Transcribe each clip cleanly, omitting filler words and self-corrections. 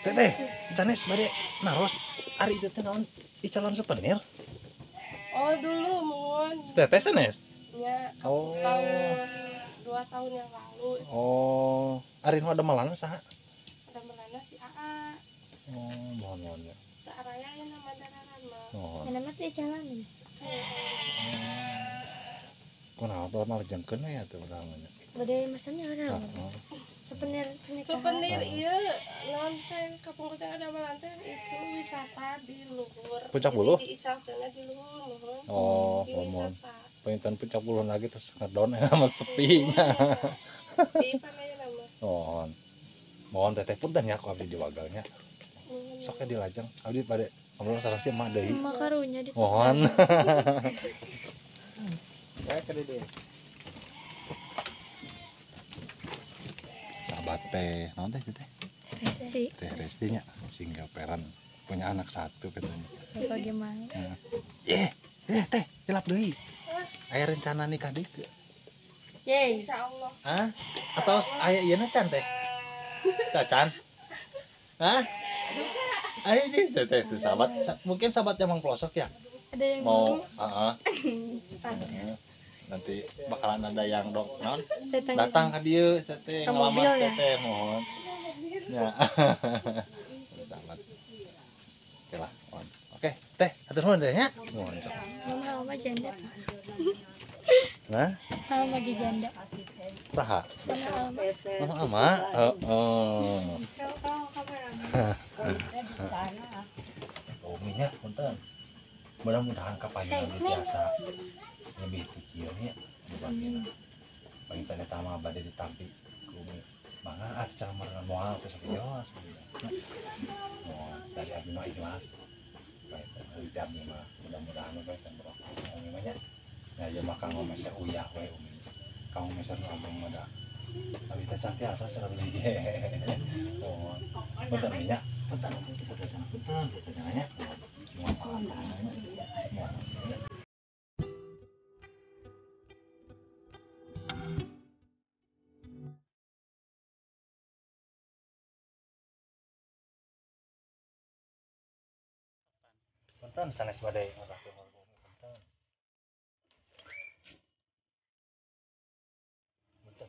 Teteh, sanes bade naros ari itu teh naon icalan souvenir? Oh, dulu mohon. Teteh sanes? Ya, Oh. tahun 2 tahun yang lalu. Oh, ari nu ada melana saha? Ada melana si AA. Oh, mohon mohon ya. Tak raya ya nama dararan mah. Mohon. Nama teh jalan. Kunaon tuh malah jengkeun ya tuh namanya. Bade mesennya ada. Heeh. Souvenir pernikahan. Souvenir iya naon teh kapungkur teh ada malan teh itu wisata di luhur. Puncak Buluh? Di icalkeunna di luhur mohon. Oh, Di mohon. wisata. Penginten Puncak Buluh lagi terus ngedown amat sepinya. Di panaya nama. Mohon. Mohon teteh punten nya ku abdi diwagalnya. Sok nya dilajeng. Abdi bade ngobrol sareng si emak deui. Emak karunya di Mohon. Ya ke dede. Sahabat teh, naon teh teh? Resti. Teh Resti nya single parent, punya anak satu katanya. Bagaimana? Nah. Teh, hilap deui. Aya rencana nikah deui teu? Yeay. Insyaallah. Hah? Atau aya ieu na can teh? Tah can? Hah? Ayo geus teh teh tuh sahabat. Mungkin sahabat yang pelosok ya. Ada yang mau heeh. Nanti bakalan ada yang dong non datang ke dieu teteh ngelamar teteh mohon. Ya. Sahabat. Oke lah, mohon. Oke, teh atur nuhun teh nya. Mohon sok. Mama mama janda. Nah, mama lagi janda. Saha? Mama Mama ama. Heeh. Uminya punten. Mudah-mudahan kapayun biasa lebih ti kieu nya dibagina. Panginten eta mah bade ditampi ku umi. Mangga ah camar moal teh sakios. Moal dari abdi mah ikhlas. Panginten dari abdi mah mudah-mudahan we teh barokah umi mah nya. Nya ieu mah kanggo meser uyah we umi. Kanggo meser nu agung mah da. Abi teh santiasa sareng ge. Mohon. Punten nya. Punten punten punten punten nya. Sing manfaat nya. Punten sanes bade punten. Punten.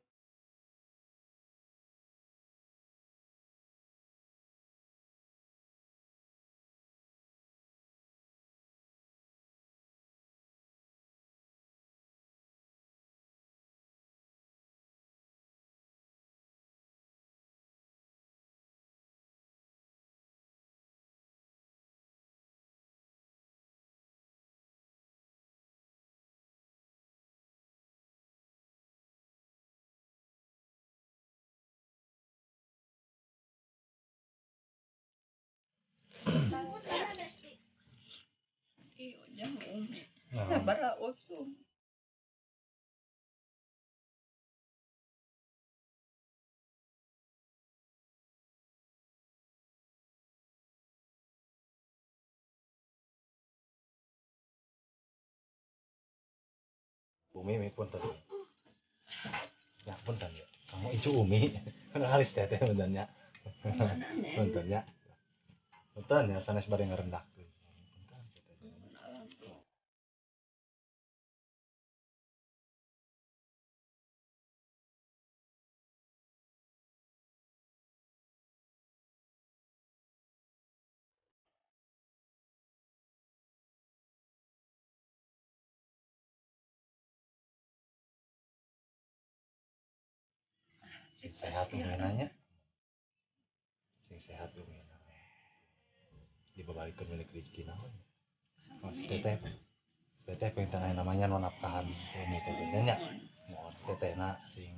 Umi mi punten. Ya punten ya. Kamu icu Umi. Kan halis teteh punten nya. Punten nya. Punten ya sanes bade ngarendahkeun. Punten teteh. Sing sehat umina nya. Sing sehat umina. Dibabalikeun milik rezeki naon. Oh, teteh. Teteh pengen aya namanya nu nafkahan umi teteh nya. Mohon teteh na sing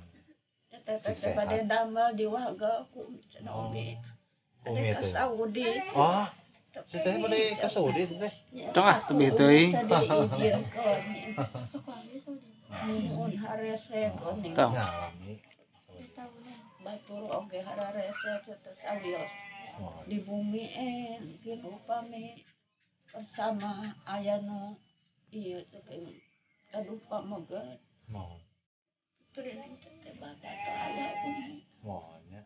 teteh teh bade damel di warga ku cenah umi. Umi teh. Saudi. Oh, si teteh bade ka Saudi teteh. Tong ah tebih teuing. Sok lami Saudi. Nuhun harese geuning. Tong. Lami. Batur oge hararese teh sawios. Di bumi mungkin upami bersama aya nu ieu teh aduh pameget. Mohon. Teuing teh bapak teh aya umi. Mohon nya.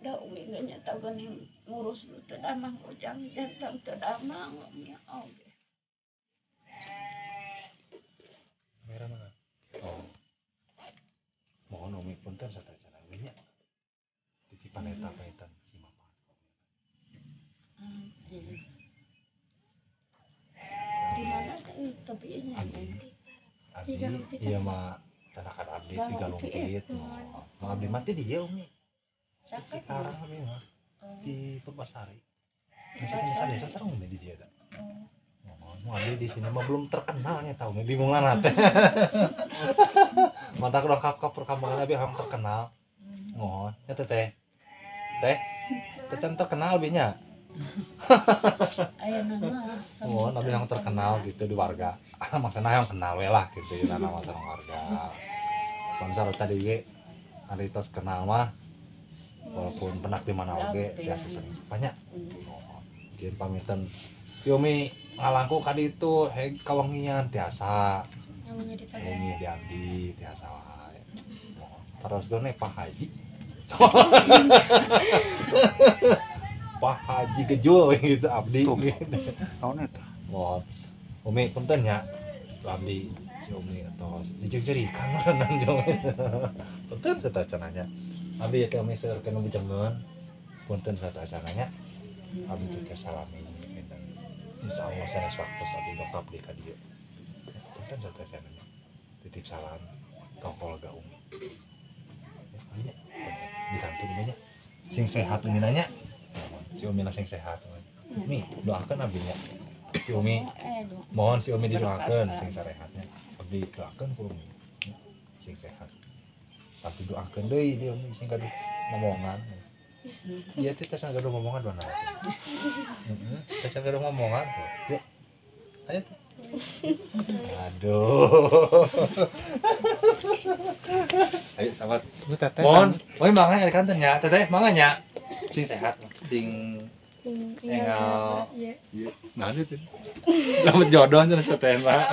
Da umi ge nya tah geuning ngurus nu teu damang ujang jantan teu damang nya oge. Merah mana? Oh. Mohon Umi punten sateuacan nya. Titipan eta kaitan si mama. Di mana tapi nya? Abdi, iya mah canakan abdi di Galumpit. Mau abdi mati dia Umi. Sekarang abdi mah di Purbasari. Masih kan desa sareng Umi di dia da. Mau abdi di sini mah belum terkenalnya tahu Umi bingungan teh. Mantap lengkap ke perkembangan abdi hayang terkenal. Mohon ya teteh. Teh, teh terkenal abinya. Oh, nabi yang terkenal gitu di warga. Maksudnya yang kenal we lah gitu ya nama sareng warga. Bangsa tadi ge ari tos kenal mah walaupun penak di mana oge biasa sering banyak. Kieu pamitan. Ki Umi ngalangku ka ditu heg kawangian tiasa. Wengi di abdi tiasa wae. Terus gone Pak Haji. Pak Haji Gejul gitu abdi gitu. Naon eta? Mohon. Umi punten nya. Abdi si Umi atos diceuk-ceurikan meureunnan jong. Punten sateuacan nya. Abdi ya teh Umi seueur kana bujangeun. Punten sateuacan nya. Abdi teh salami eta. Insyaallah sanes waktos abdi dongkap deui ka dieu. Punten sateuacan nya. Titip salam ka keluarga Umi. Ya, nya. Di kantor Umi nya. Sing sehat Umi nanya. Si Umi lah sing sehat. Mi, doakan abinya. Si Umi, mohon si Umi didoakan sing sarehatnya. Abdi doakan ku Umi sing sehat. Tapi doakan deui di Umi sing gaduh ngomongan. Ieu teh tos gaduh ngomongan dua naon. Heeh, tos gaduh ngomongan tuh. Yuk. Ayo tuh. Aduh. Ayo sahabat. Mohon, mohon mangga ya kanten nya. Teteh mangga nya. Sing sehat, sing engal. Iya. Nah itu. Dapat jodoh cenah teteh mah.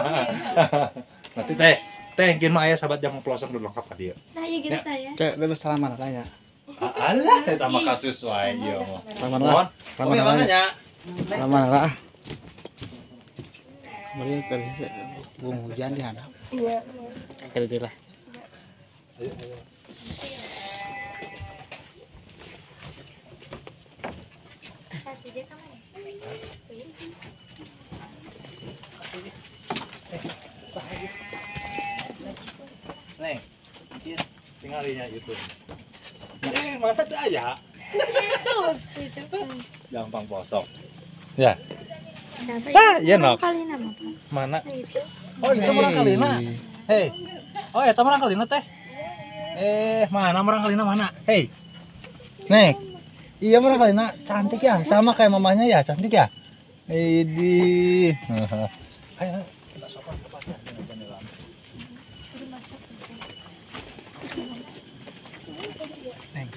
Nanti teh, teh engkeun mah aya sahabat jam pelosok dulu lengkap ka dieu. Nah, iya gitu saya. Kayak bebas salaman lah ya. Alah, eta mah kasus wae ieu mah. Salaman lah. Salaman nya. Salaman lah. Kemarin tadi bung hujan di handap. Iya. Kira-kira lah. Ayo, ayo. Neng, tinggalnya itu. Mana tuh aya? Itu. Gampang posok. Ya. Ah, iya nok. Mana? Oh, itu murangkalina. Hei. Oh, eta murangkalina teh. Mana murangkalina mana? Hei. Neng. Iya murangkalina cantik ya, sama kayak mamanya ya, cantik ya. Idi. Ayo, kita sopan tepatnya dengan jendela. Neng.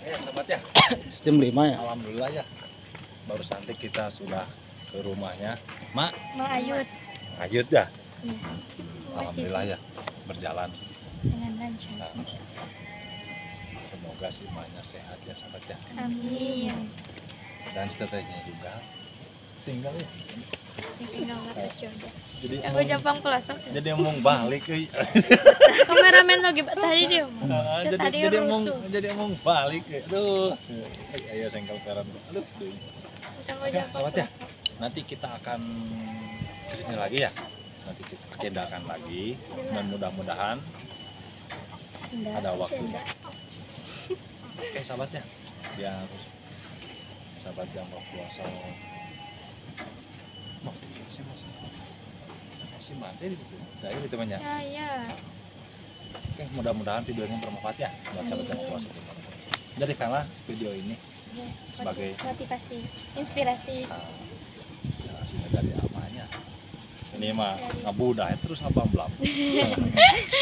Sahabat ya. Jam 5 ya. Alhamdulillah ya. Baru santai kita sudah ke rumahnya Mak. Mak Ayut. Ayut ya. Ya. Alhamdulillah ya berjalan dengan lancar. Nah, semoga si maknya sehat ya sahabat ya. Amin. Dan tetehnya juga single ya. Single nggak berjodoh. Jadi aku jampang pelosok. Jadi omong balik euy. Kameramen lagi tadi dia. Jadi omong balik euy. Aduh. Ayo sengkel karam. Aduh. Ya, sahabat ya. Nanti kita akan kesini lagi ya. Nanti kita agendakan lagi dan mudah-mudahan ada waktunya. Oke sahabat ya. Biar sahabat yang mau pelosok. Mau sih mas. Si mati gitu. Dari itu banyak. Ya, ya. Oke, mudah-mudahan videonya bermanfaat ya buat sahabat yang pelosok. Jadikanlah video ini ya, sebagai motivasi, inspirasi. Inspirasinya dari apanya? Ini mah ngabudah terus ngabamblap.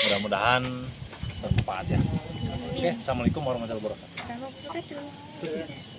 Mudah-mudahan bermanfaat ya. Oke, assalamualaikum warahmatullahi wabarakatuh. Warahmatullahi wabarakatuh.